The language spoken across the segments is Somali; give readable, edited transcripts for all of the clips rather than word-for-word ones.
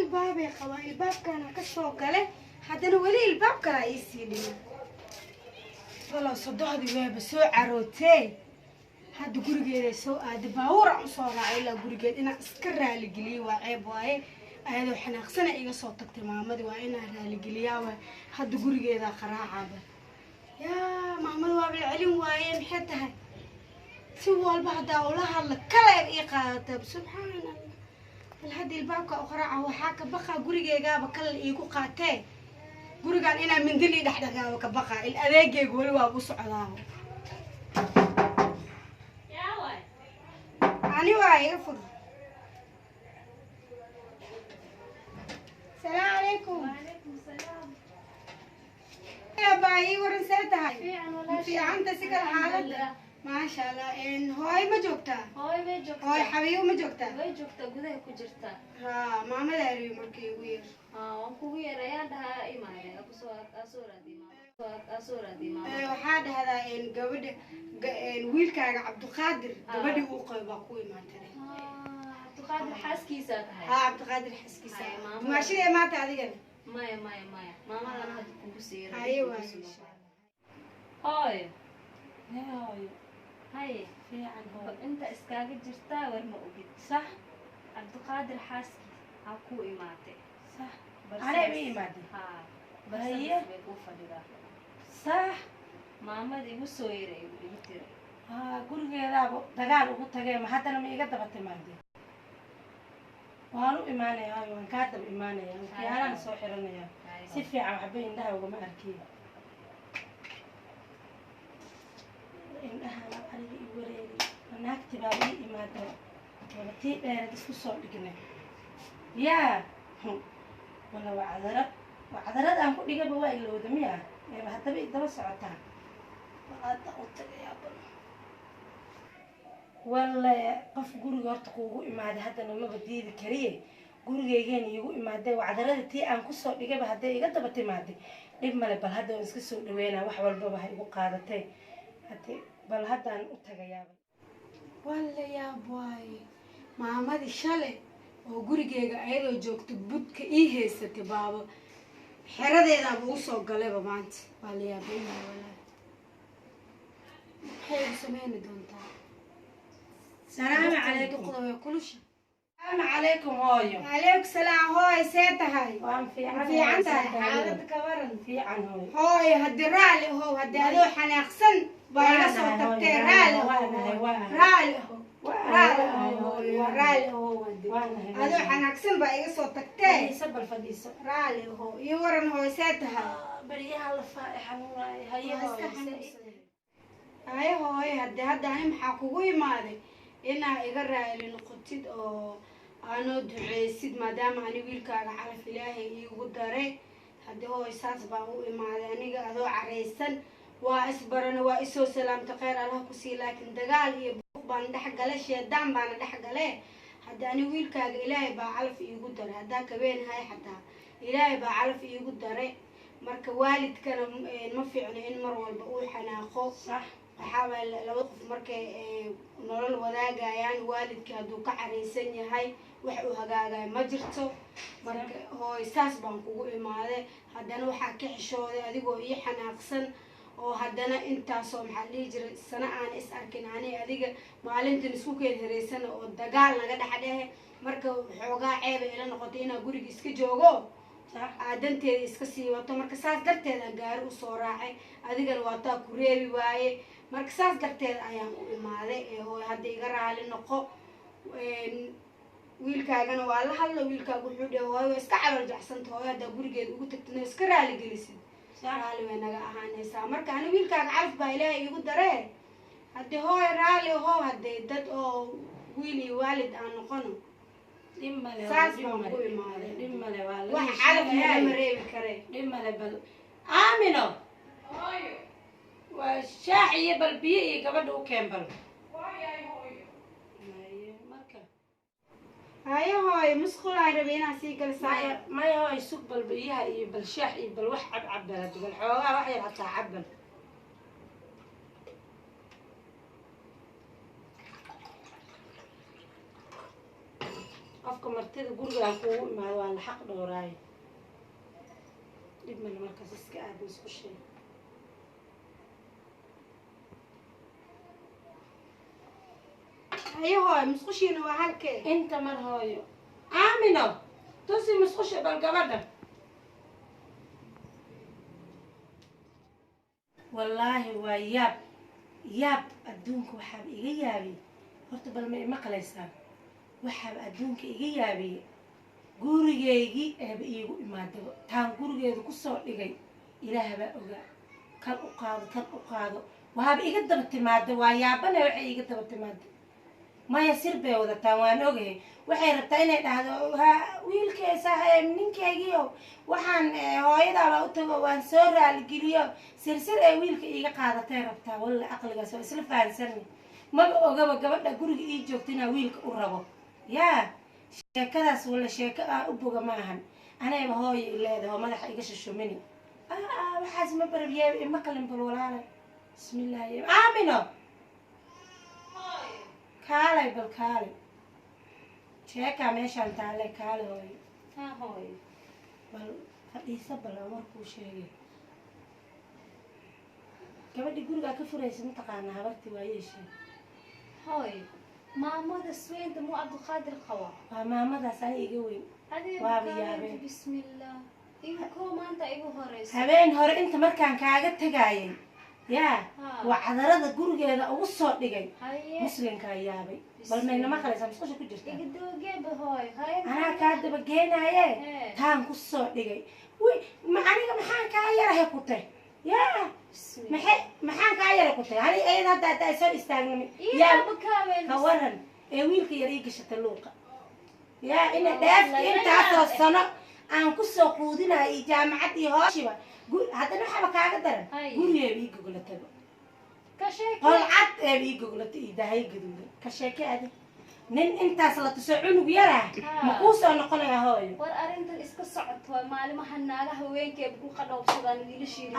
Ilbaabay qabaa, ilbaabkaana ka soo gale, haddana weli ilbaab kalaa iisii dhima. Walow sodohdii weeba soo carootee, hadda gurigeeday soo aaday, baabuuraan usoo raacay ilaa gurigeed inaan iska raaligeliyo waa ceeb waaye. Ayadoo xanaaqsana iga soo tagtay maamadii, waa inaan raaligeliyaa waay. Hadda gurigeedaa qaraacaaba. Yaa maamada waaba la celin waaye, maxay tahay? Si walba haddaa ula hadla kaleeb ii qaadata. Subxaan Allah, bal hadda ilbaabka u qaraaca, waxaa ka baqaa gurigeegaaba kale iigu qaatee, gurigaan inaa mindil ii dhex dhagaaba ka baqaa. Il adeegeyga weli waaba u socdaaba. Ani waa iga fur. Salaamu calaykum. Baa ii waran, see tahay? Fiicanta, si kale xaaladda maasha Allah. Hooyo ma joogtaa? Hooyo way joogtaa. Hooyo Xabiibo ma joogtaa? Way joogtaa, gudaha ku jirtaa. Ha, maamada ariyo markii igu yeer. Waan kugu yeer ayaan dhahaa, imaade kusoo asoo raadi maama, asoo raadi maama. Waxaa dhahdaa gabadha wiilkaaga Cabdiqaadir gabadhii uu qabo baa ku imaatay. Cabdiqaadir xaaskiisaa tahay? Ha, Cabdiqaadir xaaskiisa. Haye, maamada. Dumaashadee maanta adigana? Maya maya maya, maamadana hadda kugu sii. Haye waay. Hooyo. Hooyo. Haye. Fiican hooyo. Inta iskaaga jirtaa war ma ogid. Sax. Cabdiqaadir xaaskiis ha ku imaatay. Sax. Anay ma imaadin? Haa. Haye. Barsadas bay kuu fadhidaa. Sax. Maamada igu soo yeray igu tiri. Haa, gurigeedaaba dagaal ugu tagee, ma haddana ma iga daba timaadeen? Waan u imaanayaa hooyo, waan kaa daba imaanayaa, okiyaalaan soo xiranayaa. Si fiican waxba indhaha ugama arkiyo. Indhahana aniga i wareeri, ma naagti baa ii imaada wala tii dheereed isku soo dhignay yaa. Wala waa cadarad, waa cadarad aan ku dhigaba waa ilowda miya, eeba haddaba i daba socotaa. Walaada u tagayaa bal. Walle qof guriga horta kuugu imaaday haddana maba diidi kariye, gurigeygeena iigu imaaday, wacdarada tii aan kusoo dhigayba hadday iga daba timaaday dhib male. Bal hadda waan iska soo dhaweynaa, wax walbaba ha igu qaadatay hade, bal haddaan u tagayaaba. Waa la yaab waaye, maamadii shalay oo gurigeyga ayadoo joogto budka ii haysatay baaba xeradeedaaba ugu soo galayba maanta. Waa la yaabanyahay walaahi, maxay igu sameyni doontaa? Salaamu calaykum. Duqda way kulusha. Salaamu calaykum hooyo. Calaykum salaam hooy, see tahay? Waan fiican. Fiican tahay? Xaaladda ka waran? Fiican hooyo. Hooy, haddii raali ahow, haddii adoo xanaaqsan baa iga soo tagtee, raali ahow, raali ahow, raali ahow hooyo, raali ahow haddii adoo xanaaqsan baa iga soo tagtee. Fadhiiso, bal fadhiiso. Raali ahow. Iyo waran hooy, see tahay? Baryaha lafaa i xanuunaayo. Haye. Waa iska Hooyo. Xanuunsan haye hooyo, haddii hadda ani maxaa kugu imaaday? Inaa iga raali noqotid oo aanoo duceysid, maadaama ani wiilkaaga calaf ilaahay iigu daray. Haddii hooy saas baa u imaaday aniga. Adoo caraysan waa isbarana, waa isoo salaamta, kheyr Allah ku sii, laakiin dagaal iyo buuq baan dhex gale, sheedaan baana dhex gale. Hadda ani wiilkaaga ilaahay baa calaf iigu daray, haddaa kabeenahay xataa ilaahay baa calaf iigu daray. Marka waalidkana ma fiicno in mar walba uu xanaaqo. Sax. Waxaa waay laba qof markay nolol wadaagayaan, waalidkii hadduu ka caraysan yahay wax uu hagaagayo ma jirto. Marka hooy saas baan kugu imaaday. Haddana waxaa ka xishooday adigoo ii xanaaqsan oo haddana intaasoo maxaa la dhihi jiray sano aan is arkin ani adiga, maalintan isku keen heraysana oo dagaal naga dhex dhehe. Marka xoogaa ceeba ila noqotay inaa guriga iska joogo, Sax. aadanteeda iska sii wato. Marka saas darteed aan gaari usoo raacay, adigana waa taa ku reebi waaye. Marka saas darteed ayaan u imaaday ee hooy hadda iga raali noqo. Wiilkaagana waa la hadla, wiilkaaga wuxuu dhahay hooyo waa iska calool jacsanta, hooyo haddaa gurigeeda ugu tagtid oo iska raali gelisid, raali way naga ahaanaysaa. Marka ani wiilkaaga calaf baa ilaahay iigu daree, haddii hooyo raali hoo, haddee dad oo wiil iyo waalid aan noqono. Dhib male. Saas dhib baan male, ku imaaday. Dhib male, waa laga wax calaf heshiinayaa. nagama reebi karee. Dhib male. Bal Aamino waa shaax iyo bal biyo iyo gabadha u keen bal. Haye, marka Haye hooyo, musqulaan rabay inaan sii galsaayo. Maya maya hooy, sug bal biyaha iyo bal shaax iyo bal wax cab cab bal bal xoogaa wax yar hataa cab bal. Qofka Qofka martida guriga aan kuugu imaado waa la xaq dhowraayo. Dhib male, markaas iska aad musqushee. Haye hooyo, musqushiina waa halkee? Inta mar hooyo. Aamino, tusi musqusha bal gabadha. Wallaahi waa yaab, yaab adduunka. Waxaaba iga yaabiyey horta, bal ma imaqlaysaan? Waxaaba adduunka iga yaabiyey gurigeygii eeba iigu imaadaba taan gurigeeda kusoo dhigay. Ilaah baa ogaa. Kan u qaado, kan u qaado, waaba iga daba timaada. Waa yaabane, waxay iga daba timaada. Maya, sir bay wadataan, waan ogahay. Waxay rabtaa inay dhahdo, ha wiilkaysa, ninkaygiio waxaan hooyadaabaa u tago, waan soo raaligeliyo. Sirsir ee wiilka iiga qaadatay rabtaa. Walla aqligaas waa isla fahansani. Maba ogaba gabadha guriga ii joogta inaa wiilka u rabo. Yaa sheekadaas, walla sheeko aan u boga ma ahan. Anayba hooya i leedahay oo madaxa iga shushumini. Waxaas ma barabyeeba ima qalin. Bal walaala, bismillaahi. Aamino, kaalay, bal kaalay, sheekaa meeshaan taale, kaalay hooyo. Haa hooyo. Bal fadhiisa, bal aan warkuu sheegay. Gabadhii gurigaa ka furaysa mataqaanaa? Habartii waa yeeshee. Hooyo, maamada sweynta muu Cabdiqaadir qaba? Waa maamadaas ani iga weyn. Adiga Waaba kaalay. Yaabeen. Bismillah, iga koo maanta igu horeyso. Habeen hore inta markaan kaaga tagaayay yaa Haa. waa cadarada gurigeeda ugu soo dhigay. Haye. Muslimkaa yaabay. Bal mayna maqlaysaa? Musqusha ku jirta. Iga dabageeba hooyo, haye. Anaa kaa dabageenaaye. Hee. Taan ku soo dhigay wi ma aniga maxaan kaa yarahay ku tah yaa? Bismillah. Maxay, maxaan kaa yaray ku tahay ani ayada hadda hadda ay soo istaagnami yaa? Iyaaba kaaween. Ka waran ee wiilka yar ii gashata luuqa yaa ina dheefti intaasoo sano aan kusoo quudinayo iyo jaamacad iyo hooshiba. Haddana waxaaba kaaga daran, Hay. gurigeeba ii goglataba. Ka sheekee. Qol cad eeba ii goglata iyo dahay gaduudan. Ka sheeke adi, nin intaas la tuso cunug yarah ma kuu soo noqonaya hooyo? War arrintan iska socoto waay, maalimaha naagaha haweenkeeba ku qadhoobsadaan wiilashiina.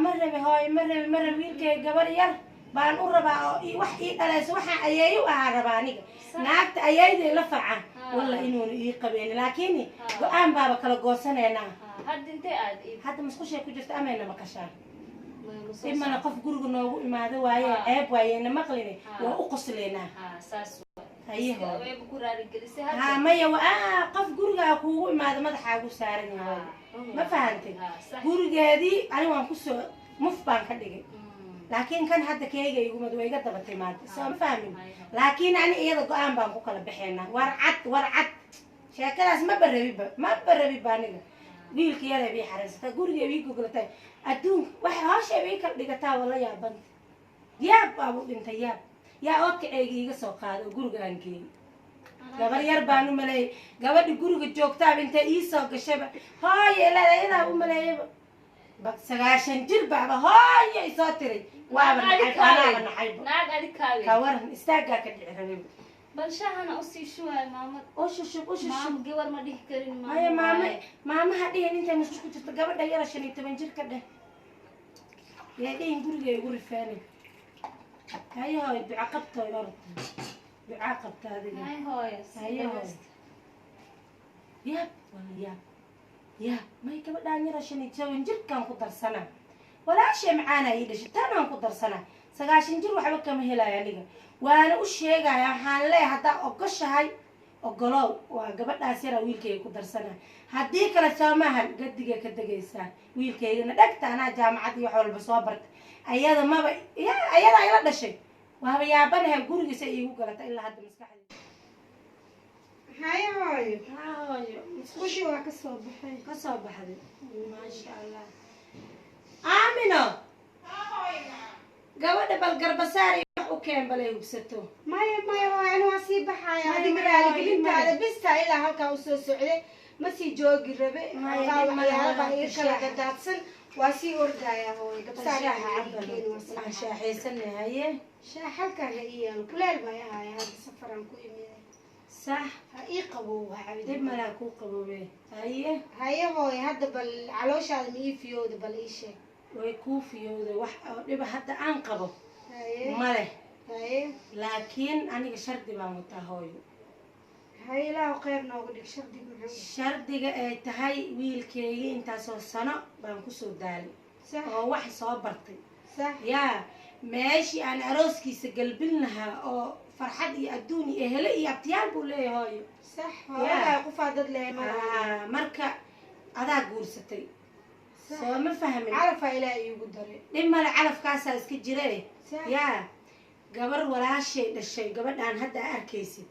Ma rabi hooyo, ma rabi, ma rabi. Wiilkay gabar yar baan u rabaa oo wax ii dhalayso, waxaan ayeeyo u ahaa rabaa aniga. Naagta ayeeyday la faca. Walla inuuna ii qabeen, laakiin go-aan baaba kala goosanaynaa. Hadda intee aad ii Hadda musqushay ku jirta, amayna maqashaan. Ma soo Dhib mana, qof guriga noogu imaado waaye. Ceeb waayena maqline. Waa u qoslaynaa. Ha, saas waay. Haye Iska hooyo. wayba ku raaligelisay Ha. hadda. Maya, qof gurigaa kuugu imaado madaxaagu saaran yahay, ma fahantay? Ha, sax. Gurigeedii ani waan kusoo muf baan ka dhigay, laakiin kan hadda keega igumad waa iga daba timaada, soo ma fahmin? Laakiin ani iyada go-aan baan ku kala baxaynaa. War cad, war cad, sheekadaas ma barabiba, ma barabiba aniga. Wiilka yaray bii xaraysataa, guriga bii goglataa, adduunka waxay hawshay ii kala dhigataa. Wala yaabanta, yaab baabu dhintay. Yaab yaa oodkaceyga iiga soo qaada oo guriga aan geeyey. Gabar yar baan u maleeyay. Gabadhi guriga joogtaaba intay ii soo gashayba hooyo ilaada iyadaa u maleeyayba. Ba 90 jir baaba hooyo isoo tiray. Waaba Naag nacayb, adi anaaba kaaweyn. nacayba. Naag adi kaaweyn. Ka waran, istaaggaa ka dhici rabay. Bal shahana usii shuwaay maamad. U shushub, u shushub. Maamo gabar ma dhihi karin maamo. Maya maame, waaye. maamaha dhihin. Intay musqusha ku jirto gabadha yara 15 jir ka dheh. Yaa dhihin guriga igu rifeenay. Haye hooyo, duca qabtooy, orod ducaa qabta adiga. Hay hooyo. Haye hooyo. Yaab wala yaab, yaab. May, gabadhaan yara 15 jirkaan ku darsanaa. Walaashay macaanaa ii dhashay, tanaan ku darsanaa. 90 jir waxba kama helayo aniga. Waana u sheegaya, waxaan leeyahay haddaa ogoshahay ogolow, waa gabadhaas yaraa wiilkayga ku darsanaa. Haddii kale soo maahan gadigay ka degaysaa wiilkaygana dhegta. Anaa jaamacad iyo wax walba soo bartay, ayada maba ya ayadaa ila dhashay. Waaba yaabanahay gurigiisa iigu galata ilaa hadda maskaxdayda. Haye hooyo. Haa hooyo. Musqushii waa ka soo baxay. Ka soo baxday, maasha Allah. Aamino, gabadha bal garbasaar iyo wax u keen, balay hubsato. Maya, maya hooyo, ani waa sii baxaya. Maya, Adiga maya, raaligelintaada maya. bista ilaa halkaa usoo socday, ma sii joogi rabe. Maya, Halkaa dhib male, waxyaaba hooyo. ii kala dadaadsan, waa sii ordaya hooyo. Gabsaar Aan waa sii baxaya. shaaxaysanay, haye. Shaah halkaan ha ii yaalo, kuleel baa i haya, hadda safaraan ku imiday. Sax. Ha ii qabow, ha Dhib cabid. malaa, kuu qaboobe, haye. Haye hooyo, hadda bal calooshaada ma ii fiyowda? Bal ii sheeg. Way kuu fiyowda, wax oo dhiba hadda aan qabo Haye. male. Haye. Laakiin aniga shardi baan wataa hooyo. Hay, Ilaahu khayr noogu dhig. Shardiga muxuu? Shardiga ay tahay, wiilkeygii intaasoo sano baan kusoo daalay oo wax soo bartay. Yaa meeshii aan arooskiisa galbin lahaa oo farxad iyo adduun iyo ehele iyo abtiyaal buu leeyahay, hooyo. Sax, waa qofaa dad leeyahay malaha. Marka adaa guursatay, soo ma fahmin? Calafaa Ilaah iigu daray. Dhib male, calafkaasaa iska jire. Yaa gabar walaashay dhashay, gabadhaan hadda aa arkaysid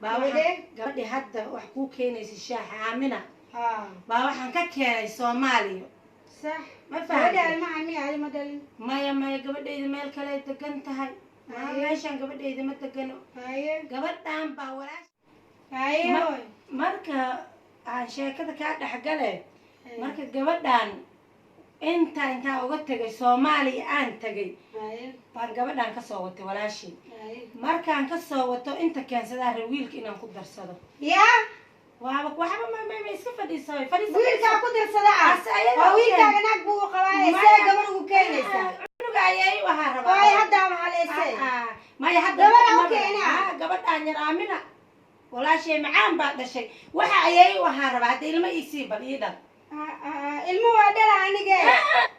baa Gabadhee? Gabadhii hadda wax kuu keenaysa shaaxa, Aamina, baa waxaan ka keenay Soomaaliya. Ma Gabadha fahamtay? Ilmaha miya adi ma dhalin? Maya, maya, gabadhayda meel kale degan tahay. Meeshaan gabadhayda ma degano. Gabadhaan baa walaash. Hooy. Marka aan sheekada kaa dhexgale, marka gabadhaan intaa uga tegay Soomaaliya aan tegay baan gabadhaan kasoo watay walaashii. Markaan kasoo wato inta keensadaa rab wiilka inaan ku darsado. Yaa? Waaba waxba ma iska fadhiiso, fadhiiso. Wiilkaa ku darsada ah? Ase ayada Oo u wiilkaaga naag buu u qabaa, see gabar ugu keenaysaa? Cunuga ayay u ahaa rabaa. Hooy, hadda waxaa leesay. Maya, hadda Gabadha u keenaa? Gabadhaan yar Aamina walaashay macaan baa dhashay. Waxa ayay u ahaa rabaa hadda ilmo iisii bal ii dhal. Ilmo waa dhala anige,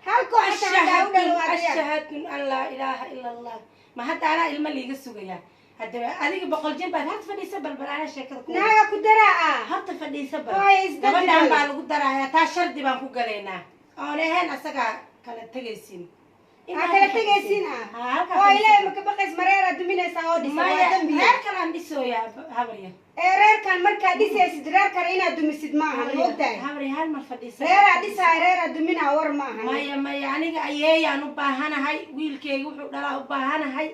halkoo xataa haddaa u dhalo waa diyaar. Ashhadu an laa ilaaha ila Allah. Ma hadda anaa ilmo liiga sugayaa? Hadda adiga 100 jir baad. Hadda fadhiisa bal, bal anaa sheekada ku Naaga ku daraa ah? Horta fadhiisa bal. Hooy, isdadi Gabadhaan bal. baa lagu darayaa, taa shardi baan ku galaynaa oon ahayn asagaa kala tegaysiin. Aa, kala tegaysiin ah? Ha, halkaa Oo fadhiisa. Ilaahay maka baqays? Mareeraa duminaysaa oo dhisan, waa Maya, dambiya. reer kalaan dhisooyaa, habarya. Ee reerkan markaad dhisaysid, reerkan inaad dumisid maaha, ma ogtahay? Habarya, hal mar fadhiisa. Reeraa dhisaaya, reeraa duminaa, war maaha. Maya, maya, aniga ayeeyaan u baahanahay. Wiilkeyga wuxuu dhalaa u baahanahay.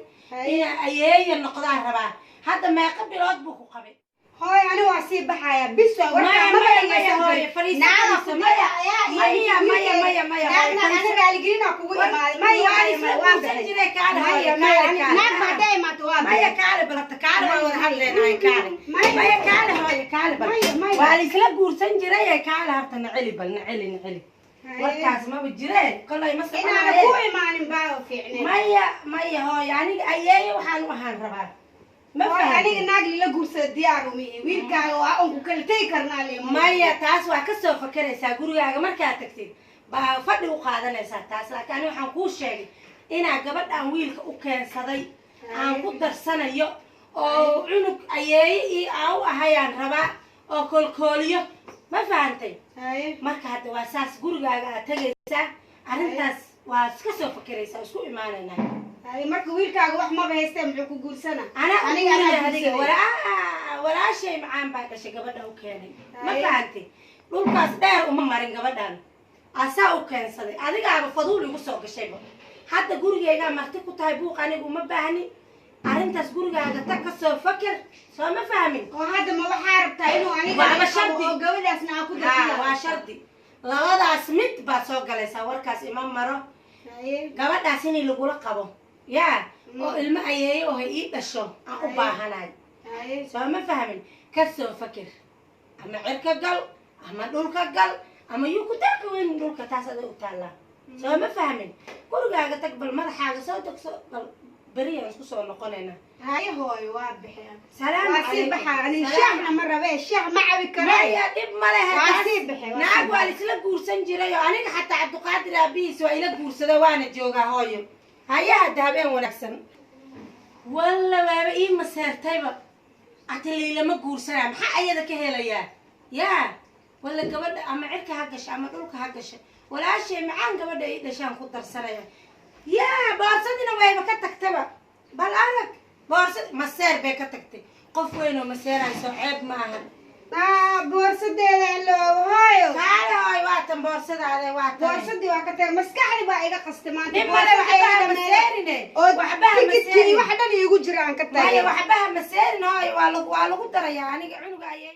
Inaa ayeeya noqdaan rabaa. Hadda meeqa bilood buu ku qabay? Hooy, ani waa sii baxaya, bis waa Maya, warkaa maba maya, maya, dhegeysan hooyo, kari. fadhiiso, Naaga fadhiiso, ku maya, darayaa iyo maya, maya, wiilkeyga. maya, maya, Naagna hooyo, ani fadhiiso. raaligelina kugu imaaday. Maya, Waa maya, isla maya, waan guursan baxay. jiray, kaale, Maya, hooyo, maya, kaale, kaale. naag ma hadday imaato waa Maya, baxay. kaale balabta, kaale, waa wada hadleenahay, kaale. Maya. Maya, kaale, hooyo, kaale bal. Maya, maya. Waa la isla guursan jiray, kaale harta, naceli bal, naceli, naceli. Warkaas maba jireen kolay, ma Inaana soconaye. ku imaanin baa oo fiicneen. Maya, maya, hooyo, aniga ayeeyo waxaan u ahaan rabaa, ma Hooy, fahamtay? aniga naag lila guursada diyaar uma ihi. Wiilkaaga waa un ku kala tegi karnaa le. Maya, taas waa kasoo fakeraysaa gurigaaga markaad tagtid baa fadhi u qaadanaysaa taas. Laakiin ani waxaan kuu sheegay inaa gabadhaan wiilka u keensaday aan ku darsanayo oo cunug ayeeyo iyo aa u ahayaan rabaa oo koolkooliyo, ma fahantay? Marka hadda waa saas, gurigaaga aad tegaysaa, arrintaas waa iska soo fakeraysaa, isku imaanaynaa. Haye, marka wiilkaaga wax maba haystee, muxuu ku guursana? Anaa Aniga anaa adiga guursaday. Walaashay macaan baa dhashay gabadha u keenay, ma Haye. fahantay? Dhulkaas dheer uma marin gabadhan, asaa u keensaday. Adigaaba faduul igu soo gashayba. Hadda gurigaygaa marti ku tahay, buuq anigu uma baahni. Arrintaas gurigaaga tag, ka soo faker, soo ma fahmin? Oo hadda ma waxaa rabtaa inuu aniga Waaba iga qabo shardi. oo gabadhaasna aa ku Ha, dartiyaa? waa shardi. Labadaas mid baad soo galaysaa, warkaas ima maro. Gabadhaas inay lagula qabo yaa oo ilmo ayeeyo oo hay ii dhasho aan u baahanahay, soo ma fahmin? Ka soo fakir, ama cirka gal ama dhulka gal ama yuu ku darka weyn dhulka, taas aday u taallaa, soo ma fahmin? Gurigaaga tag bal, madaxaaga soo degso bal, beriyaan isku soo noqonaynaa. Haye hooyo, waa bixeen. Salaam Waa sii calaykum. baxaa ani. Salaam. Shaahna ma rabee, shaah ma cabi karee. Maya, dhib ma lehe. Waa taas. sii baxay, waa Naag sii waa laisla guursan jiray oo aniga xataa Cabdiqaadir aabihiis waa ila guursada, waana joogaa. Hooyo, haya, hadda habeen wanaagsan. Walla waaba ii maseertayba, ati liilama guursanaa, maxaa ayada ka helayaa? Yaa walla gabadha ama cirka ha gasha ama dhulka ha gasha, walaashay macaan gabadha ii dhashaan ku darsanaya. Yaa boorsadina wayba ka tagtaba, bal arag, boorsad maseer bay ka tagtay. Qof weyn oo maseerayso ceeb ma aha. Boorsadeeda loo hooyo. Kaale hooy, waa tan boorsadaade, waa tan. Boorsadii waa ka tagay, maskaxdii baa iga qastay maanta. Dhib male, Boorsadii waxba ha iga maseerine. Oo Waxba ha tikidkii maseerin. wax dhan iigu jira aan ka tagay. Maya, waxba ha maseerin hooy, waa lagu darayaa aniga cunuga ayay.